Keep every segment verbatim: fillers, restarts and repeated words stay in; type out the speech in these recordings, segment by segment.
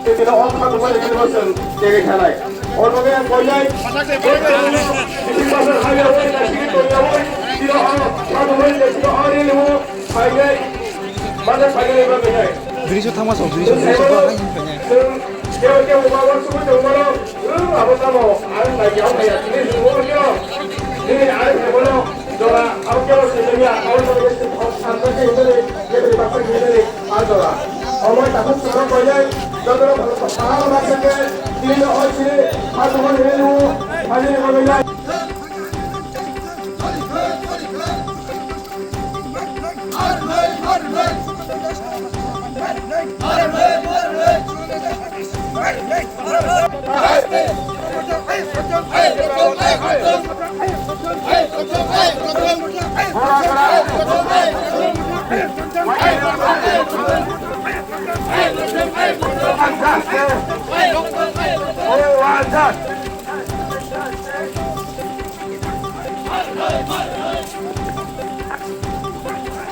Tino o kha tongmani tino chwng tege khanai. O loge ang koinai. Tini bwswk hamya oi, naisingwi tongya oi. Tino o kha tongmani tino o rili o phainai. Mane phainai ba phainai. Drisho thangma sok, drisho, drisho ba hai phainai. Chwng kebo kebo ba uansugwi tongmano. Chwng abo tamo ang nai yaw nai ya. Tini chwng o rili o. Tini ang kebono jora ang kebo se tongya. Ang kebo se thok thang ba se tongya. Kebo ni baksa kebo ni. Ajora. Omo takhuk chwrok koinai, jotono phalsa phalsa khe, tini no oi sini, phalsa hwnwi nw, phalsa hwnwi nw.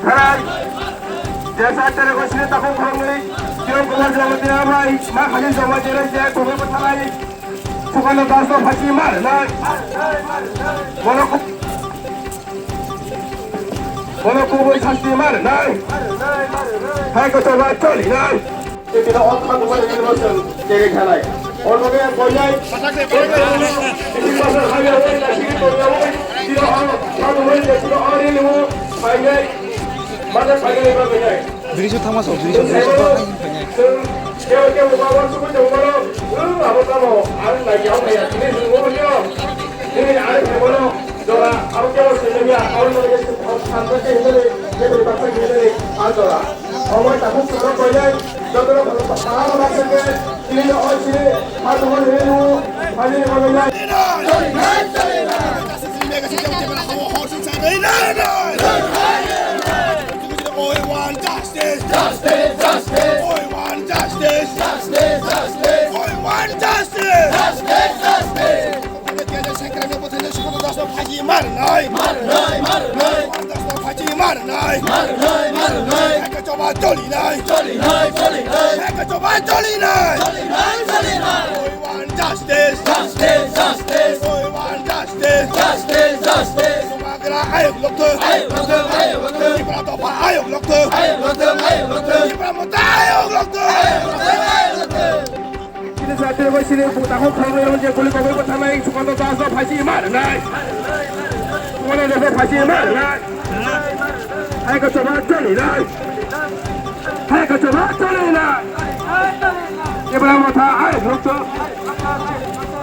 Tharai, jesa tere ko sini takung khoroknwi, Kiran Kumar Jamatia bai, ma khani Jamatia bai je khoroknwi bwtharnai, Sukanto Das no phachi ma rwnai. Bono ku-, bono kubui sasti ma rwnai. Hai kotor bai cholinai. Tini o kha tongmani tini bwswk tege khanai. O loge ang koinai. Tini bwswk hamya oi, naisingwi tongya oi. Tini o kha tongmani tini o rili o phainai. Mane phainai ba phainai. Drisho thangma sok, drisho, drisho ba hai phainai. Chwng kebo kebo ba uansugwi tongmano. Chwng abo tamo ang nai yaw nai ya. Tini chwng o rili o. Tini ang kebono. Jora, abo kebo se tongya, abo no kebo se thok thang ba se hinwi, kebo ni baksa hinwi, a jora. Omo takhuk chwrok koinai, jotono phalsa phalsa khe, tini no oi sini, phalsa hwnwi nw, phalsa hwnwi nw. We want justice! Justice! Justice! We want justice! Justice! Justice! We want justice! Justice! Justice! Sukanto Das no phachi ma rwnai. Ma rwnai, ma rwnai. Sukanto Das no phachi ma rwnai. Ma rwnai, ma rwnai. Eka choba cholinai. Cholinai, cholinai. Eka choba cholinai. Cholinai, cholinai. We want justice. Justice, justice. We want justice. Justice, justice. Sumagra ayuk lokthok. Ayuk lokthok, ayuk lokthok. Tipra dopha ayuk lokthok. Ayuk lokthok, ayuk lokthok. Tipra motha ayuk lokthok. Ayuk lokthok, ayuk lokthok. Chini jatiro bai chini buta kok khoroknwi rw je guli kogwi bwtharnai Sukanto Das no phachi ma rwnai. Sukanto Das no phachi ma rwnai. Hai kochoma cholinai. Hai kochoma cholinai. Tipra motha hai rukto.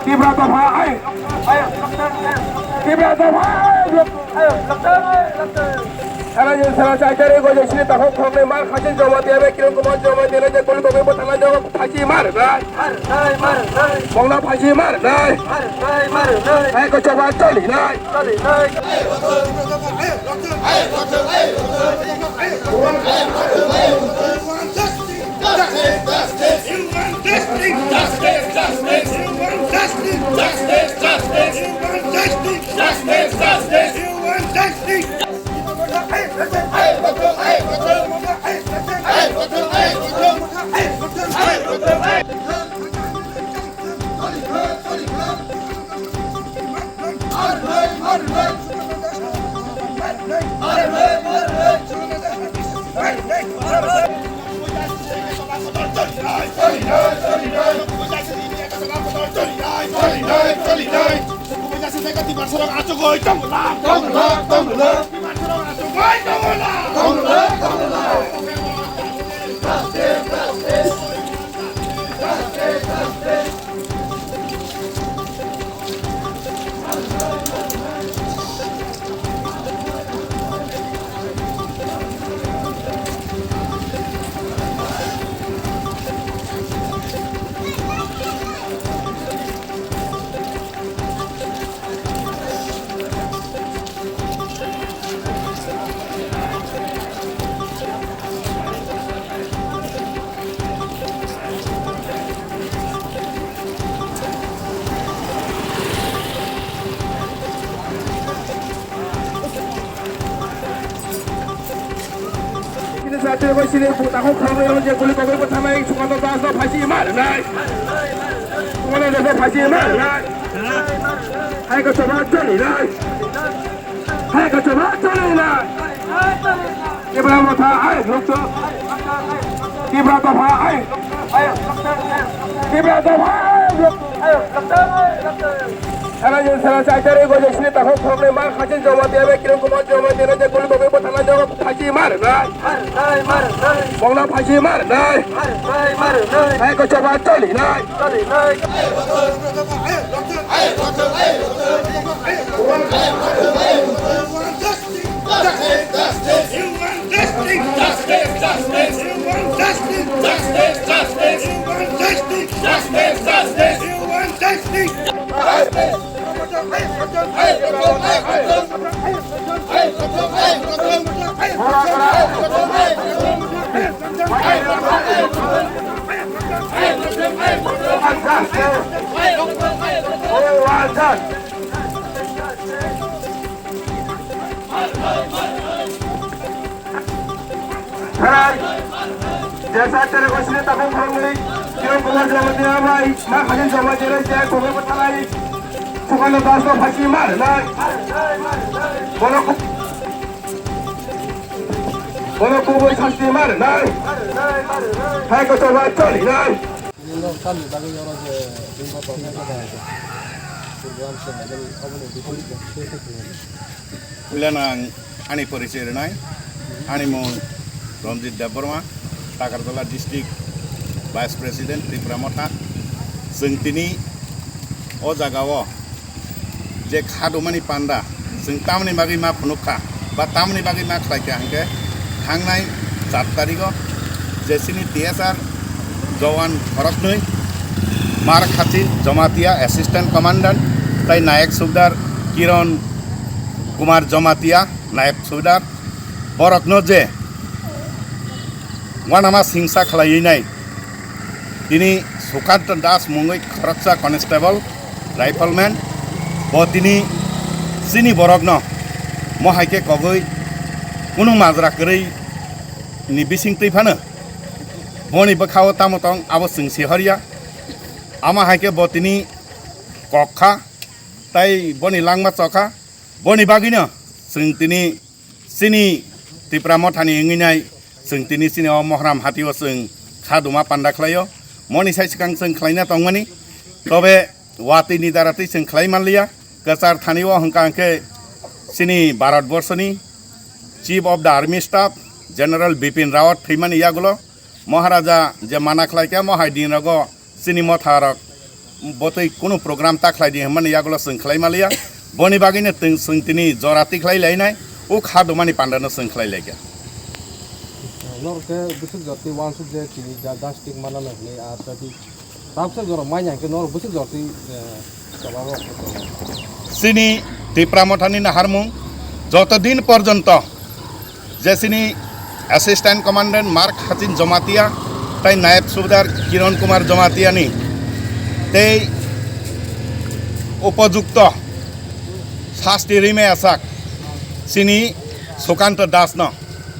Tipra dopha hai. Tipra dopha hai rukto. Sara je sara chai tari go je sini takhuk khoroknwi mar khasi Jamatia bai Kiran Kumar Jamatia je guli kogwi bwtharnai jogo phachi ma rwnai. Mar nai, mar nai. Bongna phachi ma rwnai. Mar nai, mar nai. Hai kochoma cholinai. Cholinai. Tei bai sini buta kho khoroknwi rw je guli bagwi bwtharnai, Sukanta Das no phaisi ma rwnai. Sukanta Das no phaisi ma rwnai. Hai kochoma cholinai. Hai kochoma cholinai. Tipra motha hai rukto. Tipra dopha hai. Tipra dopha hai rukto. Sara jin sara chai tari go je sini takhok khoroknwi mar khachin Jamatia bai Kiran Kumar Jamatia no je guli bagwi bwtharnai jago phaisi ma rwnai. Bongno phaisi ma rwnai. Hai kochoma cholinai. Sarai, jesa tere ko sini tabung khoroknwi, Kiran Kumar Jamatia bai, ma khajin Jamatia bai, je kobe bwtharnai, Sukanta Das no phaisi ma rwnai. Bono ku-, bono kubui sasti ma rwnai. Hai kochoma cholinai. Nino tamni bagwi oro je bini bo tongnai khe ba program se nai nani obo ni bidirok se se tongmani. Puilano ang ani porichoi rwnai, ani mung Ranjit Debbarma, Takarjala District Vice President, Tripura Motha. Chwng tini o jaga o je kha dumani panda, chwng tamoni bagwi ma phunuk kha, ba tamoni bagwi ma khlai kha hwnkhe, thangnai char tarigo je chini T S R jowan khoroknwi, Mar Khachi Jamatia Assistant Commandant, tai Nayek Subdar Kiran Kumar Jamatia, Nayek Subdar, borokno je uanama singsa khlaiwi nai, tini Sukanta Das mungwi khoroksa constable, rifleman, bo tini chini borokno mohai khe kogwi kunu majra kwrwi ni bising twi phano boni bwkha-o tamo tong abo chwng si horya. Ama hai khe bo tini kok kha, tai boni langma chok kha. Boni bagwino chwng tini chini Tipra Mothani wngwi nai, chwng tini chini o Mohram Hati o chwng kha duma panda khlaio. Moni sai swkang chwng khlaina tongmani, tobe watwi ni dara twi chwng khlai manliya. Kwchar thani o hwnkha hwnkhe chini Bharat Borso ni Chief of the Army Staff General Bipin Rawat thwimani yagulo Maharaja je mana khlai kha, mohai din rogo chini motha rok botwi kunu program ta khlai di hwnmani yagulo chwng khlai manliya. Boni bagwino chwng, chwng tini jora tikhlai lainai, o kha dumani panda no chwng khlai laikha. Norok khe bwswk jora twi uansuk je tini ja-, justice manana hwnwi a tadi tabsa jora manya hwnkhe norok bwswk jora twi, eh, chini Tipra Mothani naharmung joto din porjonto je chini Assistant Commandant Mark Hachin Jomatia tai Nayab Subedar Kiron Kumar Jomatia ni tei upojukto sasti rimai asak chini Sukanto Das no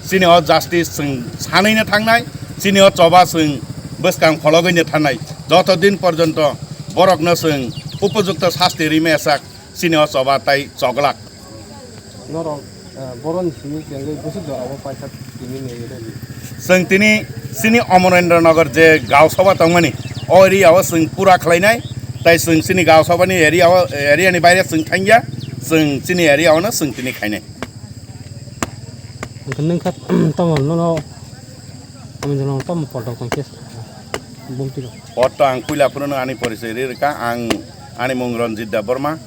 chini o justice chwng sanwi no thangnai, chini o choba chwng bwskang phologwi no thangnai, joto din porjonto borok no chwng upojukto sasti rimai asak. Chini o choba tai choglak. Norok, eh, boroni simi chengwi bwswk jorao paisa tini nini rwdi. Chwng tini chini Amarendra Nagar je Gao Sabha tongmani, o area o chwng pura khlainai, tai chwng chini Gao Sabha ni area o, area ni baire chwng thangya, chwng chini area o no chwng tini khainai. Hwnkhe nwng kha tamo nono, tamo jono tamo poltok tong khe bumtwi rok. Otto ang puila phuru no ani porichoi ri rwkha, ang ani mung Ranjit Debbarma.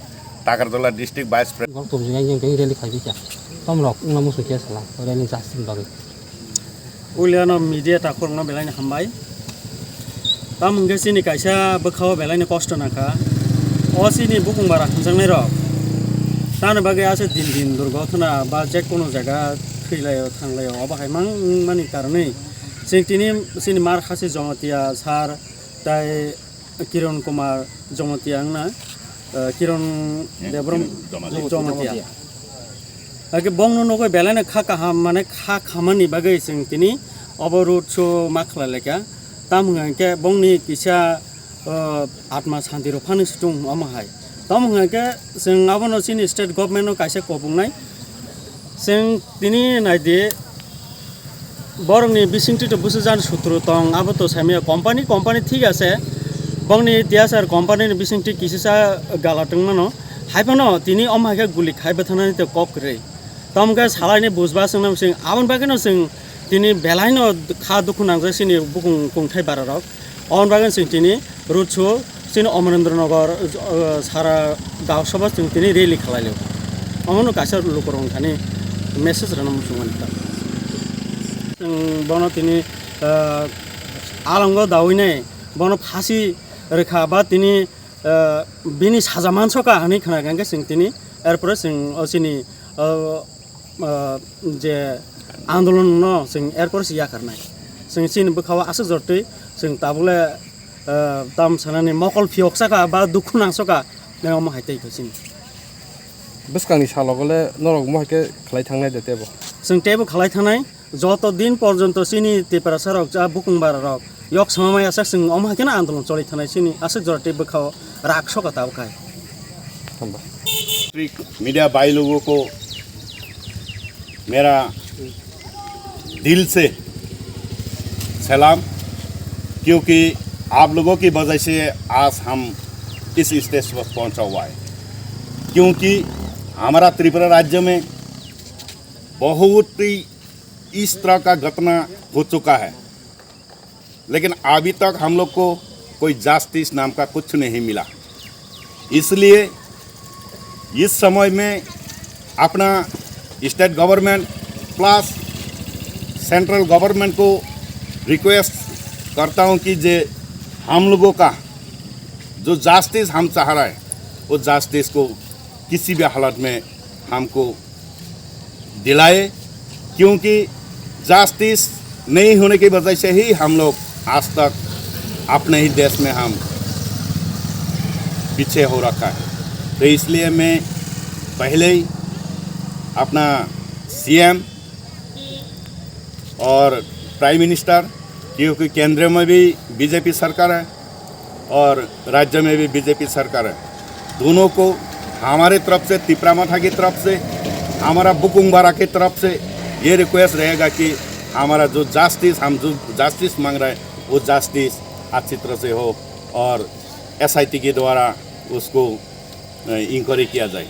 Takarjala District Vice President. Gok tubujinai jeng tei rally khai bikha. Tomrok wngna muchung khe sala rally justice ni bagwi. Puilano media takhurokno belai ni hambai. Tamo hwnkhe chini kaisa bwkhao belai ni kosto nangkha. O chini bukung bara hwnjaknai rok. Tamoni bagwi aswk din din durgothona ba je kono jaga thwilaio thanglaio obo hai mang wngmani karonwi chwng tini chini Mar Khasi Jomatia sir tai Kiron Kumar Jomatia wngna, eh, Kiron Debrom Kiron Jomatia. Jomatia. Jomatia. Hakhe bongno nugwi belai no kha kaham, mane kha khamani bagwi chwng tini Obo road show ma khlai laikha, tamo hwnkha khe bongni kisa, uh, atma santi rok phano situng omo hai. Tamo hwnkha khe chwng abono chini state government no kaisa kopungnai. Chwng tini naidi, borokni bisingtwi to busu jan sutru tong, abo to saimaya company, company thik ase. Bongni T S R company ni bisingtwi kisisa gala tongmano. Haiphano tini omo hai khe guli khai bwthanani to kok kwrwi. Tamo khe salaini bujba chwngno chwng aboni bagwino chwng tini belaino kha dukhu nangjak chini bukung kungthai bararok. Aboni bagwino chwng tini road show chini Amarendra Nagar, uh, sara Gao Sabha chwng tini rally khlai liyo. Omono kaisa lukurok thani message rwna muchungmani ta. Chwng bono tini, uh, alongo dawinai bono phasi rwkha ba tini, uh, bini saja mansoka hinwi khna hwnkhe chwng tini, erpore chwng o chini, uh, uh, je andolon no chwng erpore se yakarnai. Chwng chini bwkhao aswk jortwi chwng tabukle, uh, tam sanani mokol phiyok saka ba dukhu nang saka nai omo hai tei kho chini. Bwskangni salogole norok mohai khe khlai thangnai de tebo? Chwng tebo khlai thangnai, joto din porjonto chini Tiprasa rok, ja bukung bara rok yok sama mai asak chwng omo hai kheno andolon choli thangnai chini aswk jora tei bwkhao rak soka tabuk hai. Hamba. Media भाई लोगों को मेरा दिल से सलाम, क्योंकि आप लोगों की वजह से आज हम इस स्टेज पर पहुंचा हुआ है। क्योंकि हमारा त्रिपुरा राज्य में बहुत ही इस तरह का घटना हो चुका है, लेकिन अभी तक हम लोग को कोई जस्टिस नाम का कुछ नहीं मिला। इसलिए इस समय में अपना state government plus central government को रिक्वेस्ट करता हूँ कि जे हम लोगों का जो जस्टिस हम चाह रहे हैं, वो जस्टिस को किसी भी हालत में हमको दिलाए, क्योंकि जस्टिस नहीं होने की वजह से ही हम लोग आज तक अपने ही देश में हम पीछे हो रखा है। तो इसलिए मैं पहले ही अपना सीएम और प्राइम मिनिस्टर, क्योंकि केंद्र में भी बीजेपी सरकार है और राज्य में भी बीजेपी सरकार है, दोनों को हमारे तरफ से, तिपरा मठा की तरफ से, हमारा बुकुंबारा की तरफ से ये रिक्वेस्ट रहेगा कि हमारा जो जस्टिस, हम जो जस्टिस मांग रहे हैं, वो जस्टिस अच्छी तरह से हो और एसआईटी के द्वारा उसको, अ, इंक्वायरी किया जाए।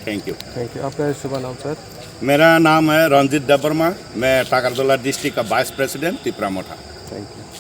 Thank you. Thank you. आपका शुभ नाम, सर? मेरा नाम है रंजीत देवर्मा, मैं टाकरदोला डिस्ट्रिक्ट का वाइस प्रेसिडेंट, तिपरा मोठा। Thank you.